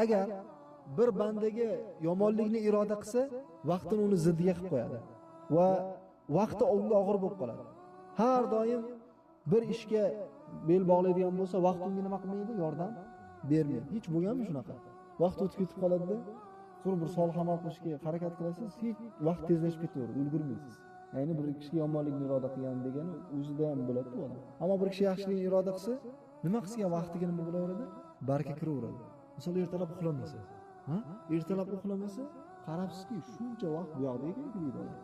Agar bir bandaga yomonlikni iroda qilsa, vaqtini uni ziddiga qilib qo'yadi va vaqti unga og'ir bo'lib qoladi. Har doim bir ishga bel bog'laydigan bo'lsa, vaqt unga nima qilmaydi? Yordam bermaydi. Hech bo'lganmi shunaqa? Vaqt o'tib ketib qoladida, so'ng bir solih amal qilishga harakat qilasiz, hech vaqt tezlashib ketaveradi, ulgurmaysiz. Ya'ni bir kishiga yomonlikni iroda qilgan degani o'zida ham bo'ladi bu odam. Ammo bir kishi yaxshilikni iroda qilsa, nima qilsa ham vaqtiga nima bo'laveradi? Baraka kiraveradi. Misol ertalab uxlamasa, ha? Ertalab uxlamasa, qarabsizki, shuncha vaqt bu yoqda ekan-ku deydi odam.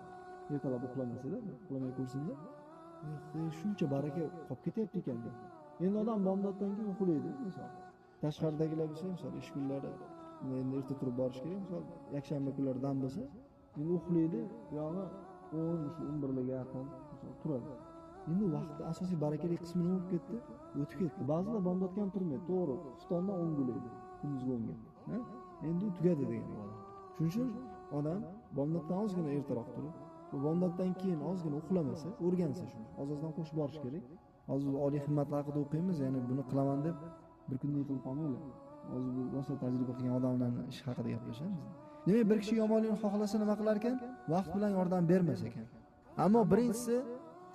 Ertalab uxlamasa-da, uxlamay ko'rsin-da, shuncha baraka qolib ketyapti ekan deydi. Endi odam bomdoddan keyin uxlaydi, misol. Tashqaridagilar bo'lsa, misol ish kunlari endi erta turib borish kerak, misol yakshanba kunlari dam bo'lsa, endi uxlaydi, buyog'i 10, shu 11larga yaqin misol turadi. Endi vaqtni asosiy barakali qismi nima bo'lib ketdi? O'tib ketdi. Ba'zilar bomdodga ham turmaydi, to'g'ri, xuftondan 10 gulaydi, kunduzgi 10ga. Ha? Endi u tugadi degan odam. Shuning uchun odam bomdoddan ozgina ertaroq turib, bomdoddan keyin ozgina uxlamasa, o'rgansa shuni, oz-ozdan qo'shib borish kerak. Hozir oliy himmatlar haqida o'qiymiz, ya'ni buni qilaman deb bir kunda yiqilib qolmanglar. Hozir bu rosa tajriba qilgan odamlarning ishi haqida gaplashamiz. Demak, bir kishi yomonlikni xohlasa nima qilar ekan? Vaqt bilan yordam bermas ekan. Ammo birinchisi,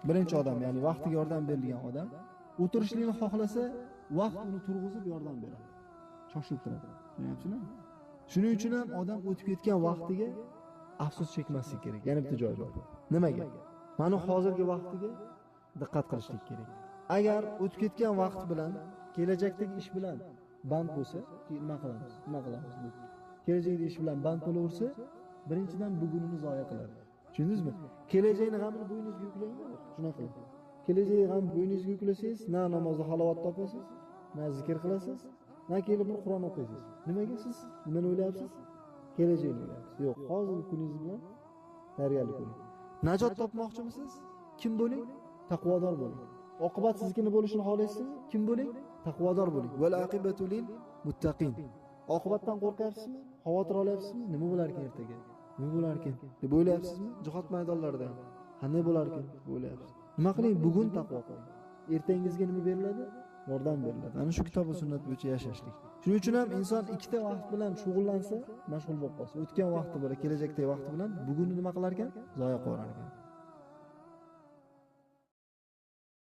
birinchi odam, ya'ni vaqtiga yordam berilgan odam o'tirishlikni xohlasa, vaqt uni turg'izib yordam beradi. Shoshilib turadi. Tushunyapsizmi? Shuning uchun ham odam o'tib ketgan vaqtiga afsus chekmaslik kerak. Yana bitta joy bor. Nimaga? Mana hozirgi vaqtiga diqqat qilishlik kerak. Agar o'tib ketgan vaqt bilan kelajakdagi ish bilan band bo'lsa, nima qilamiz? Nima qilamiz deb. Kelajakdagi ish bilan band bo'laversa, birinchidan bugunini zoya qiladi. Tushundingizmi? Kelajakni g'amini bo'yningizga yuklanglar. Shunaqa qiling. Kelajakni g'am bo'yningizga yuklasangiz, na namozda halovat topasiz, na zikr qilasiz, na kelib bir Qur'on o'qiysiz. Nimaga siz nimani o'ylayapsiz? Kelajakni o'ylayapsiz. Yo'q, hozirgi kuningiz bilan tayyorgarlik ko'ring. Najot topmoqchimisiz? Kim bo'ling? Taqvodor bo'ling. Oqibat siznikini bo'lishini xohlaysizmi? Kim bo'ling? Taqvodor bo'ling. Val aqibatu lil muttaqin. Oqibatdan qo'rqyapsizmi? Xavotir olyapsizmi? Nima bo'lar ekan ertaga? Nima bo'lar ekan deb o'ylayapsizmi? Jihod maydonlarida qanday bo'lar ekan deb o'ylayapsiz. Nima qiling? Bugun taqvo qiling. Ertangizga nima beriladi? Yordam beriladi. Ana shu kitob va sunnat bo'yicha yashashlik. Shuning uchun ham inson ikkita vaqt bilan shug'ullansa, mashg'ul bo'lib qolsa, o'tgan vaqti bilan, kelajakdagi vaqti bilan bugunni nima qilar ekan? Zoya qilar ekan.